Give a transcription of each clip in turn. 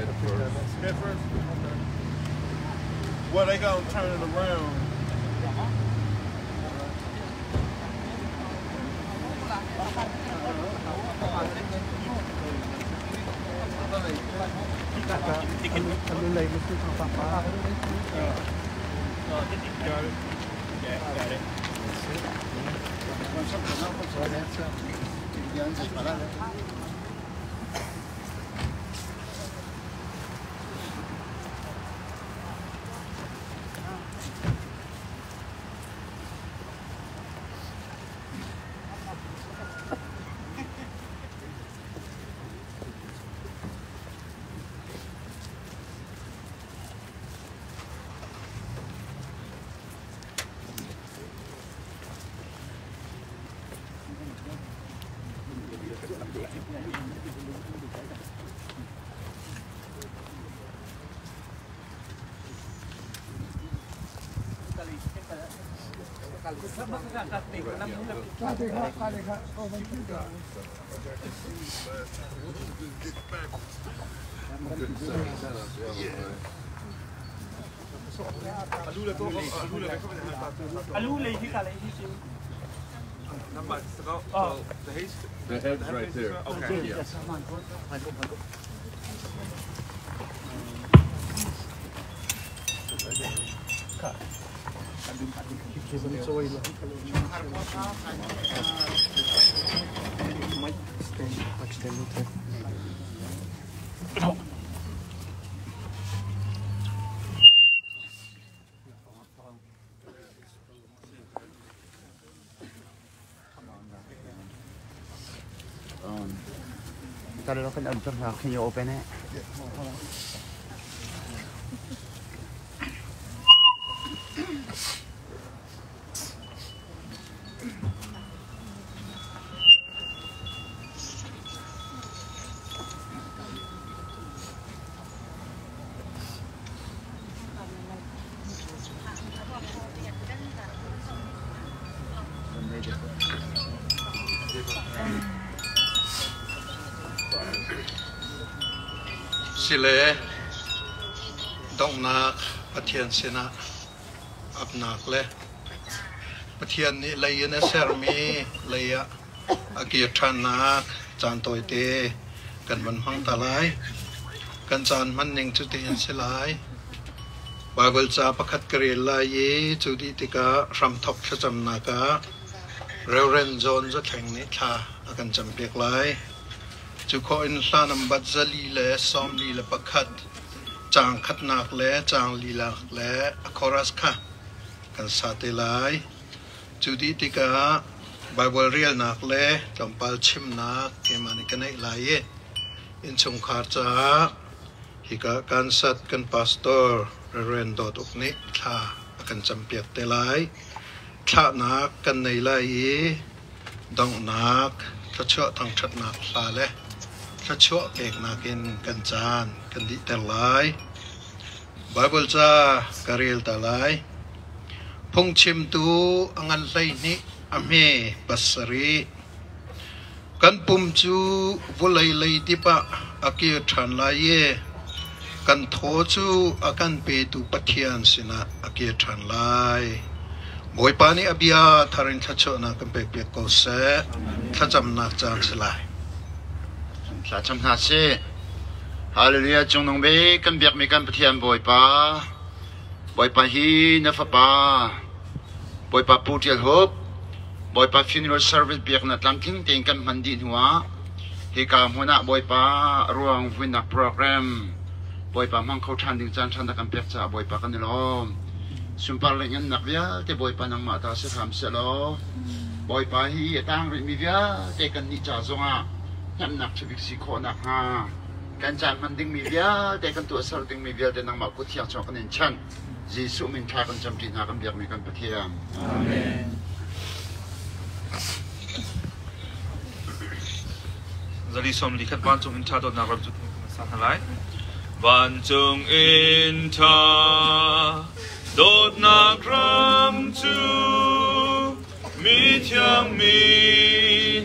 Head first. Head first? Okay. Well, they gonna turn it around. Got it? Yeah, got it. The head's right there. Okay. Yeah. Can you open it? Sile donghnak Pathian sinah apnak le Pathian nih lei in a sermi lei ah a kir ṭhannak caan tawite kan van hmang ta lai. Kan caan hman ning cu tiin si lai. Baibal ca pakhat ka rel lai i cu dih tikah hramthawk thlacamnak ah Reverend John Zathleng nih thla a kan campiak lai. Cu khawh in hla nambat 441 caang khatnak le caang lilak le a chorus kha kan sa te lai. Cu dih tikah Baibal relnak le tlawmpal chimnak keimah nih ka neih lai i innchungkhar caah hika kan sat kan pastor Reverend Dawt Uk nih thla a kan campiak te lai. Thlahnak kan nei lai i donghnak thluachuah thangṭhatnak hla le thluachuah peknak in kan caan kan dihter lai. Baibal ca ka rel ta lai. Phungchimtu a ngan 12 a hme pasarih. Kan pum cu vawlei leidip ah a kir ṭhan lai i kan thaw cu a kan petu Pathian sinah a kir ṭhan lai. Bawipa nih a bia thar in thluachuahnak kan pekpiak ko seh. Thlacamnak caan si lai. Thlacam hna sih. Hallelujah cungnung bik kan biakmi kan Pathian Bawipa Bawipa hi na fapa Bawipa Pu Ṭial Hup Bawipa funeral service biaknak tlamtling tein kan hman dih hnuah hika hmun ah Bawipa ruang vuinak program Bawipa hmang kho ṭhan ding caan ṭha na kan pek caah Bawipa kan i lawm. Sunpar le ngannak vialte Bawipa nangmah ta si hram sehlaw Bawipa hi a tang rihmi vialte kannih ca zongah hnemhnak ṭhabik si khawh nakhnga kan caan hman dingmi vialte kan tuahser dingmi vialte nangmah kut thiang chungah kan in chanh. Jesuh min thla kan camṭi hna kan biakmi kan Pathian. Amen. Zali som li khat vancung in ṭha dawtnak ram cu sa hna lai. Vancung in ṭha dawtnak ram cu mi thiang mi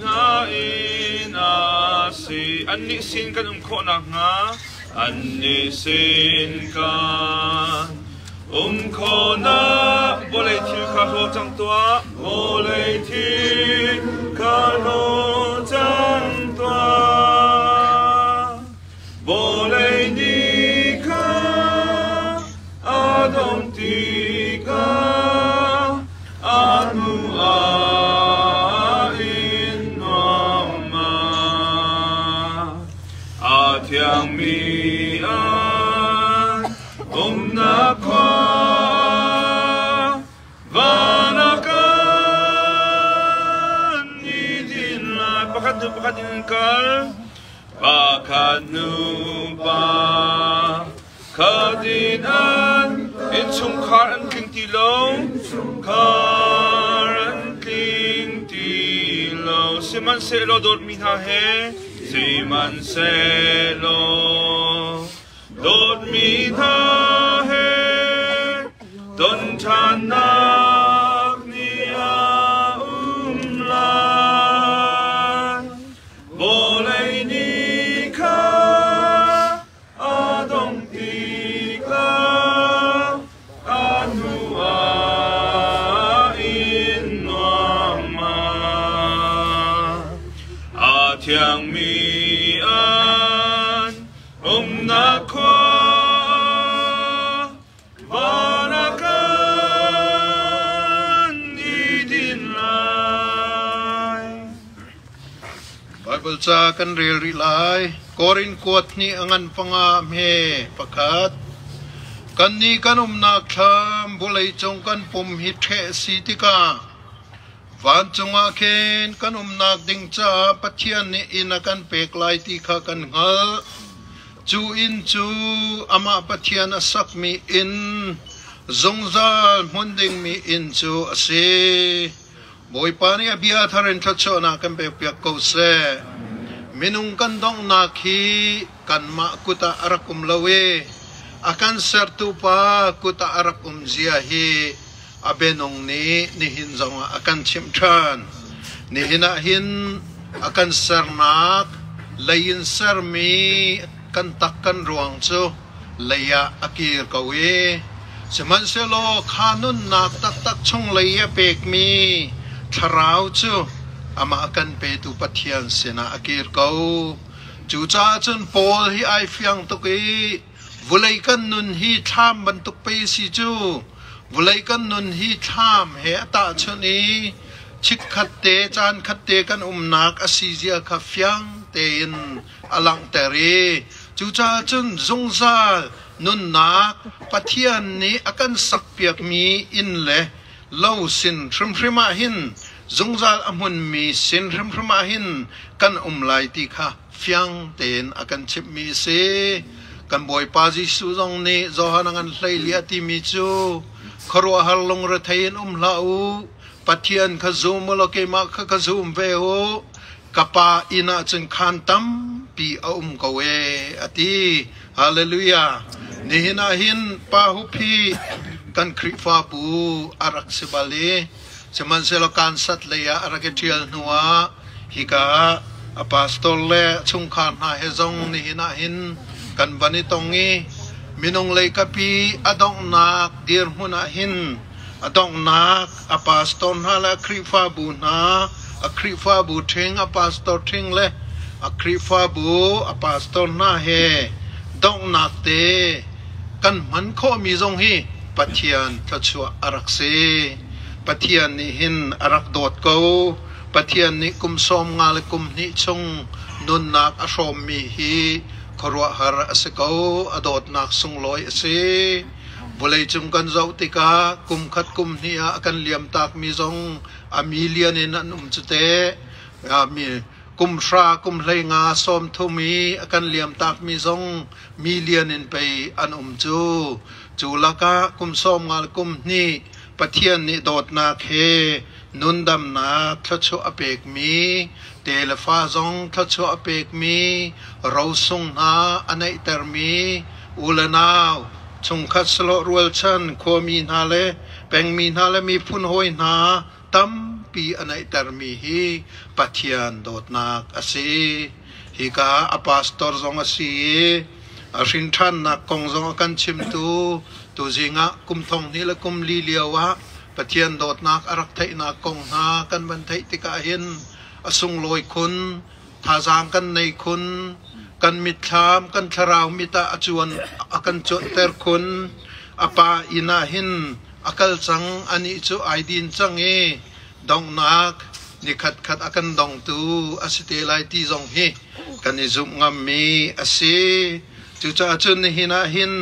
hna in a si. Annih sin kan um khawh nakhnga. Annih sin kan um khawhnak vawlei thil kha hlaw cang tuah. Vawlei thil kha hlaw cang tuah. Vawlei ni kha a dong tikah a hnu ah in nuam ah a thiangmi an umnak khua van ah kan i din lai. Pakhat hnu pakhat in an kal. Pakhat hnu pakhat in an innchungkhar an tling ti lo. Khar an tling ti lo. Sihmanhsehlaw dawtmi hna he, sihmanhsehlaw dawtmi hna he ton ṭhannak ni a um lai. Vawlei nih kha a dong tikah a hnu ah in nuam ah a thiangmi an umnak khua Van ah kan i din lai. Baibal ca kan rel rih lai. Korin kuat hnih a ngan panga hme pakhat. Kannih kan umnak thlam vawlei cung kan pum hi ṭheh si tikah vancung ah khin kan umnak ding caah Pathian nih inn a kan pek lai ti kha kan hngalh. Cu inn cu amah Pathian a sakmi inn, zungzal hmun dingmi inn cu a si. Bawipa nih a bia thar in thluachuahnak kan pekpiak ko seh. Minung kan donghnak hi kanmah kut ah a rak um lo i a kan sertu pa kut ah a rak um zia hi a bianung nih nihin zongah a kan chimh ṭhan. Nihin ah hin a kan sernak lei in sermi kan tak kan ruang cu lei ah a kir ko i sihmanhsehlaw kha nunnak taktak chung lei i a pekmi thlarau cu amah kan petu Pathian sinah a kir ko. Cucaah cun Paul hi ai fiang tuk i Vulei kan nun hi thlam bantuk pei si cu. Vulei kan nun hi thlam he a tahchunh i chikkhat te caan khat te kan umnak a si zia kha fiang tein a langhter i cucaah cun zungzal nunnak Pathian nih a kan sakpiakmi inn le lo sin hrimhrim ah hin zungzal a hmunmi sin hrimhrim ah hin kan um lai ti kha fiang tein a kan chimhmi a si. Kan Bawipa Jesuh zong nih Johan a ngan hleili a timi cu khuaruahhar lungrethei in um hlah u. Pathian kha zum u law keimah kha ka zum ve u. Ka Pa inn ah cun khaan tampi a um ko e a ti. Hallelujah. Nihin ah hin Pa Hup hi kan Khrihfabu a rak si bal i sihmanhsehlaw kansat lei ah a rak i ṭhial hnu ah Hika ah a pastor le chungkhar hna he zong nihin ah hin kan van i tong i minung leikapi a donghnak dirhmun ah hin a donghnak a pastor hna le a Khrihfabu hna a Khrihfabu ṭhing a pastor ṭhing le a Khrihfabu a pastor hna he donghnak te kan hman khawhmi zong hi Pathian thluachuah a rak si. Pathian nih hin a rak dawt ko. Pathian nih kum 50 le kum hnih chung nunnak a hrawmmi hi khuaruahhar a si ko, a dawtnak sunglawi a si. Vawleicung kan zoh tikah kum khat kum hnih ah a kan liamtakmi zong a million in an um cu teh. Mi kum hra kum 15 30 i a kan liamtakmi zong million in pei an um cu. Cu lakah kum 50 le kum hnih Pathian nih dawtnak he nundamnak thluachuah a pekmi, telefa zong thluachuah a pekmi, rosung hna a neihtermi u le nau, chungkhat sahlawh rualchan, khuami hna le pengmi hna le miphun hawi hna tampi a neihtermi hi Pathian dawtnak a si. Hika a pastor zong a si i. A hrin ṭhannak kong zong a kan chimtu tuzing ah kum thong hnih le kum li lio ah Pathian dawtnak a rak theihnak kong hna kan van theih tikah hin a sunglawi khun, thazaang kan nei khun, kan mitthlam, kan thlarau mit ah a cuan a kan cuanter khun. A pa inn ah hin a kal cang, anih cu ai din cang i donghnak nikhat khat a kan dongtu a si te lai ti zong hi kan i zumh ngammi a si. Cucaah cun nihin ah hin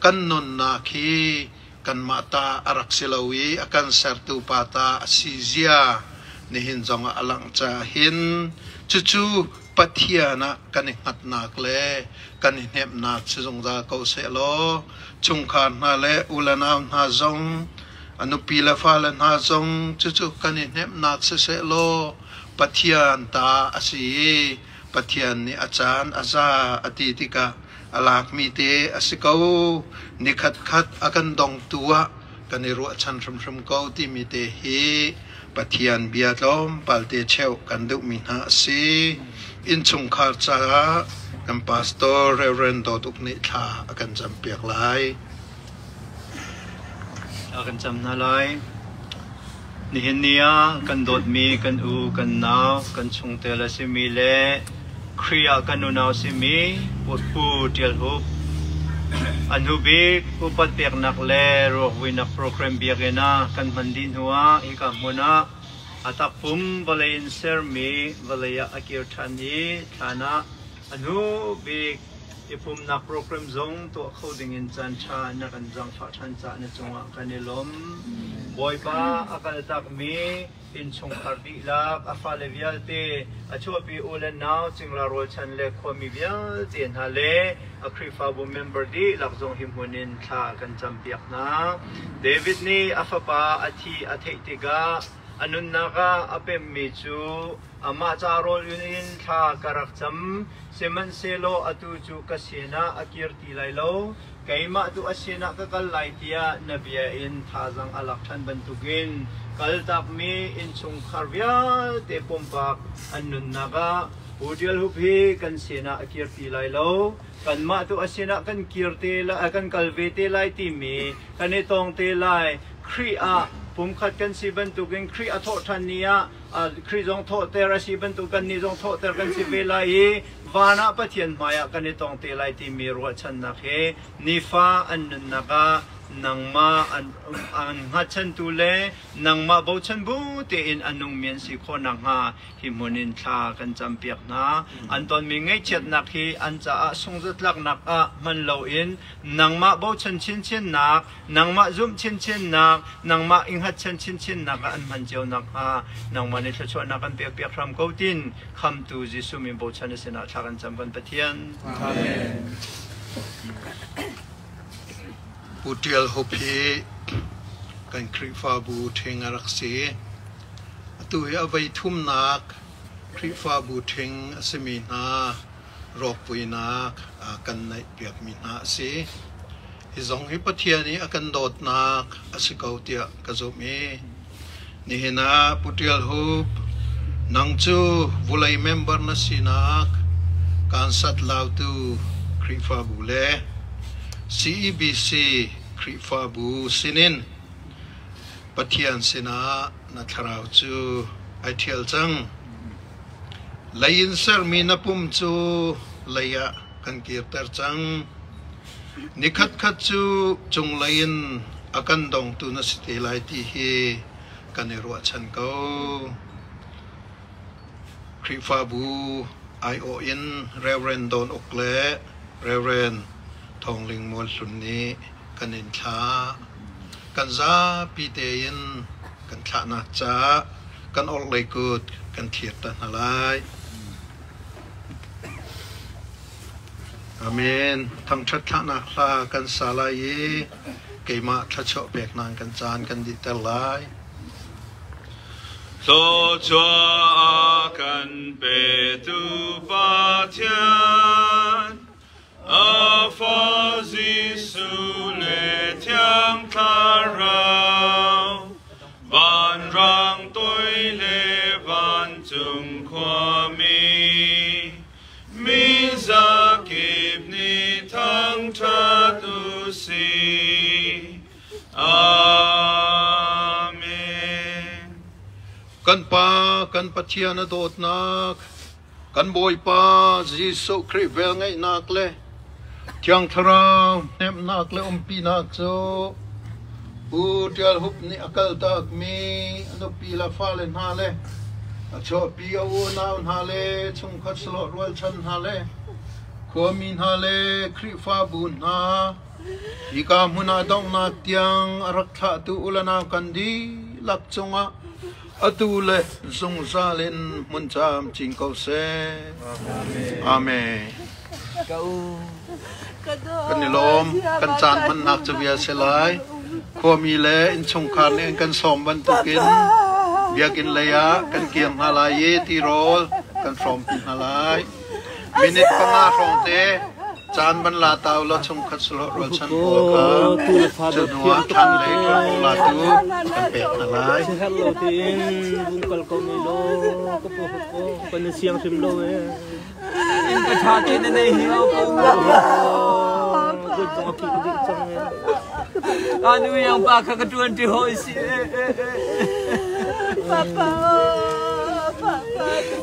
kan nunnak hi kanmah ta a rak si lo i a kan sertu pa ta a si zia nihin zongah a langh caah hin cucu Pathian ah kan i hngatnak le kan i hnemhnak si zungzal ko sehlaw chungkhar hna le u le nau hna zong a nupi le fale hna zong cucu kan i hnemhnak siseh law Pathian ta a si i Pathian nih a caan a za a ti tikah a lakmi te a si ko. Nikhat khat a kan dongtu ah kan i ruahchan hrimhrim ko timi te hi Pathian bia tlawmpal te cheuh kan duhmi hna a si. Innchungkhar caah kan pastor Reverend Dawt Uk nih thla a kan campiak lai. A kan cam hna lai. Nihin ni ah kan dawtmi kan u kan nau kan chungtel a simi le Khrih ah kan unau simi Pu Ṭial Hup a hnubik upat peknak le ruakvuinak program biakinn ah kan hman dih hnuah hika hmun ah a takpum vawlei in sermi vawlei ah a kir ṭhan i thlan ah A hnu bik i pumnak program zong tuah kho dingin caanṭha na kan zaangfah ṭhan caah na cungah kan i lawm. Bawipa a kaltakmi innchungkhar dihlak, a fale vialte, a chuahpi u le nau, cingla rualchan le khuami vialte hna le a Khrihfabu member dihlak zong hi hmun in thla kan campiak hna. David nih a fapa a thi a theih tikah a nunnak ah a pemmi cu Amah ca rawl in thla ka rak cam, sihmanhsehlaw atu cu ka sinah a kir ti lai lo. Keimah tu a sinah ka kal lai tiah na bia in thazang a lak ṭhan bantukin kaltakmi innchungkhar vialte pumpak an nunnak ah Pu Ṭial Hup hi kan sinah a kir ti lai lo. Kanmah tu a sinah kan kir te lai, kan kal ve te lai timi kan i tong te lai. Khrih ah pumkhat kan si bantukin Khrih a thawh ṭhan ni ah Khrih zong thawhter a si bantuk kannih zong thawhter kan si ve lai i van ah Pathian hmaiah kan i tong te lai timi ruahchannak he nifa an nunnak ah nangmah an hngatchantu le nangmah bochan bu tein a nungmi an si khawh nakhnga hi hmun in thla kan campiak hna. An tonmi ngaihchiatnak hi an caah sungzatlaknak ah hman loin nangmah bochan chinchinnak nangmah zumh chinchinnak, nangmah i hngatchan chinchinnak ah an hman cio nakhnga nangmah nih thluachuahnak kan pekpiak hram ko tin khamtu Jesuh min bochan na sinah thla kan cam kan Pathian. Amen. Pu Ṭial Hup hi kan Khrihfabu ṭhing a rak si. Atu hi a voi thumnak Khrihfabu ṭhing a simi hna rawkpuinak kan neihpiakmi hna a si. Hi zong hi Pathian i a kan dawtnak a si ko tiah ka zumh i nihin ah Pu Ṭial Hup, nang cu vulei member na sinak kaan sat lautu Khrihfabu le CEBC Khrihfabu sinin Pathian sinah na thlarau cu ai ṭhial cang. Lei in sermi na pum cu lei ah kan kirter cang. Nikhatkhat cu cunglei in a kan dongtu na si te lai ti hi kan i ruahchan ko. Khrihfabu aiawh in Reverend Don Uk le Reverend Thawng Ling Mual Hlun nih kan in thlah. Kan zapi tein kan thlahnak caah kan orhlei kut kan thlir ta hna lai. Amen. Thangṭhat thlahnak hla kan sa lai i keimah thluachuah peknak kan caan kan dihter lai. Thluachuah a kan petu Pathian, a Fa Jesuh le Thiang Thlarau, vanrang toi le vancung khuami, mi zakip nih. Kan Pa, kan Pathian a dawtnak, kan Bawipa Jesuh Khrih velngeihnak le Thiang Thlarau hnemhnak le umpinak cu Pu Ṭial Hup nih a kaltakmi a nupi le fale hna le a chuahpi a unau hna le chungkhat sahlawh rualchan hna le khuami hna le Khrihfabu hna hika hmun ah donghnak tiang a rak thlahtu u le nau kan dihlak cungah atu le zungzal in hmun camcin ko seh. Amen. Kan i lawm. Kan caan hmannak cu bia si lai. Khuami le innchungkhar nih an kan sawm bantukin biakinn lei ah kan kiang hna lai i tirawl kan hrawmpi hna lai. Minute 5 hrawng te caan van la ta ulaw chungkhat sahlawh rualchan pawl kha cu hnu ah thlan lei ṭuanvo latu kan pek hna lai. Siherh lo tiin vung kal ko ne law ka pu ka pu kan i siang hrim lo e. In ka ṭha te na nei hi o ko. Good zong a phih dih cang e. Anu yang pa kha ka ṭuan ṭi hoi si. Papa, papa.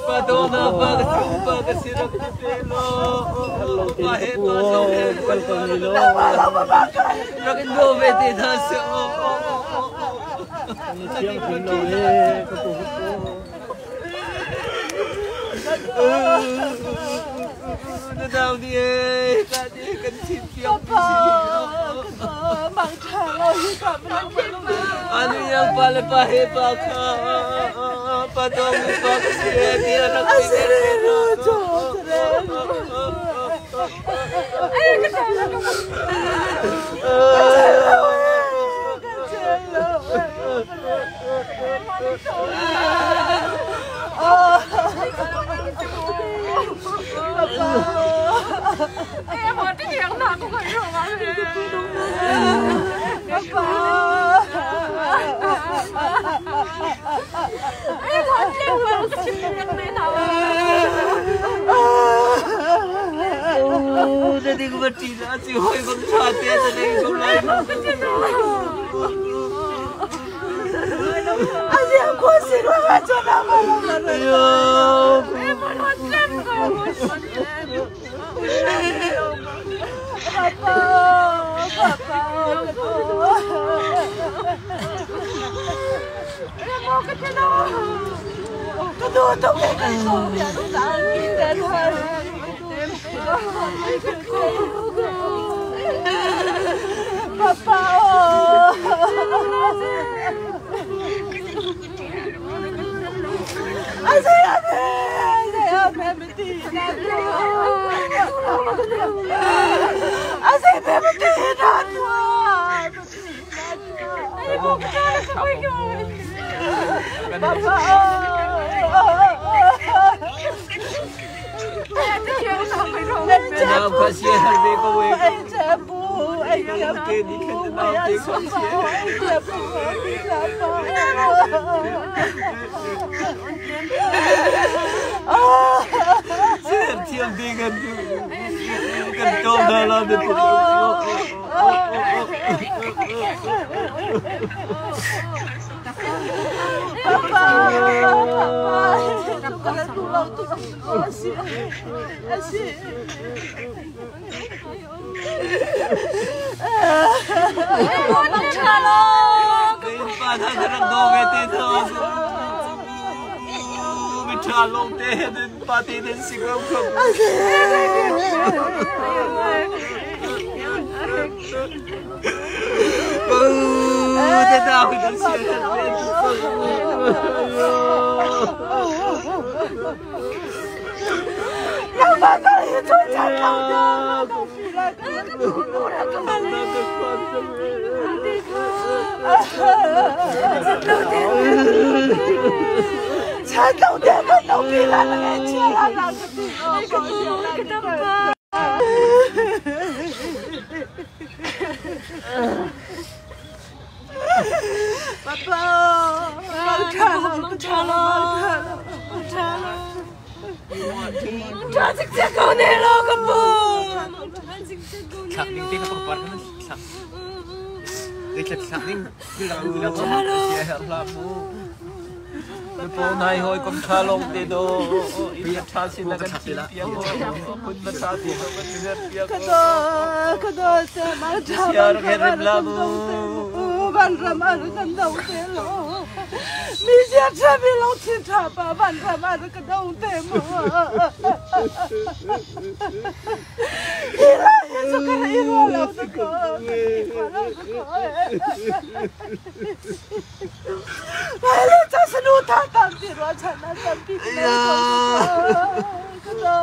Pa to na pa ka si pa ka si rak ti te lo. Pa he pa so he kal ko ni lo. Rak in do ve te hna se o. Kan i siang hrim lo e ka pu ka pu. Na dau di e ka di kan thin piak Papa, mang ṭha lo hi ka Anu yang pa le pa he pa kha pa dong pa ka si e ti rak ti Na ding va ṭi la si hoi bang ṭha te na nei ko lai. Papa, Nau kha sia har ve ko we. Te ni khan nau te kha sia. Ser thiam te kan kan tom da la de te. Pa tha rak do ve te tho. Mi tha long te den pa te den si ko ko. Te da hu den si. Thlak ding te kha pangpar kha thlak. Zei thlak thlak ding. Sia her hlah mu. Na nai hoi kom tha long te do in tha sin na kan chi pia kun ma tha ti do kan zer pia ko ka do se ma tha siar ke rem la mu van ram ar kan do te lo mi sia tha mi lo thi tha pa van ram ar ka do te mo Ira yesu ka ira lo ko Lai cha sanu tha tam ti ro cha na tam pi ka ka do ka do.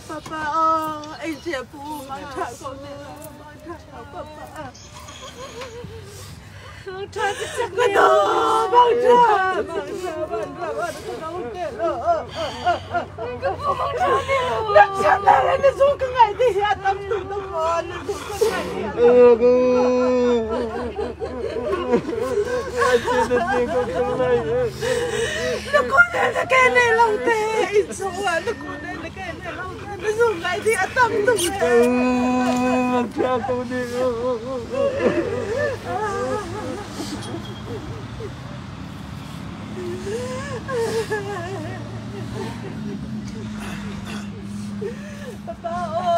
Papa, oh, ai chia pu mang tha ko ne mang tha ko papa. Mang tha ka do mang tha mang tha mang tha mang tha ka te lo. Ka pu mang tha ne lo. Na cha na le na zu ka ngai ti ya tam tu na ko na zu ka ngai ti ya. Na ko ne na ke ne lo te in so wa na ko ne na ke ne lo te na zu ngai ti atam tu ne. Mang tha ko ne. Papa, oh.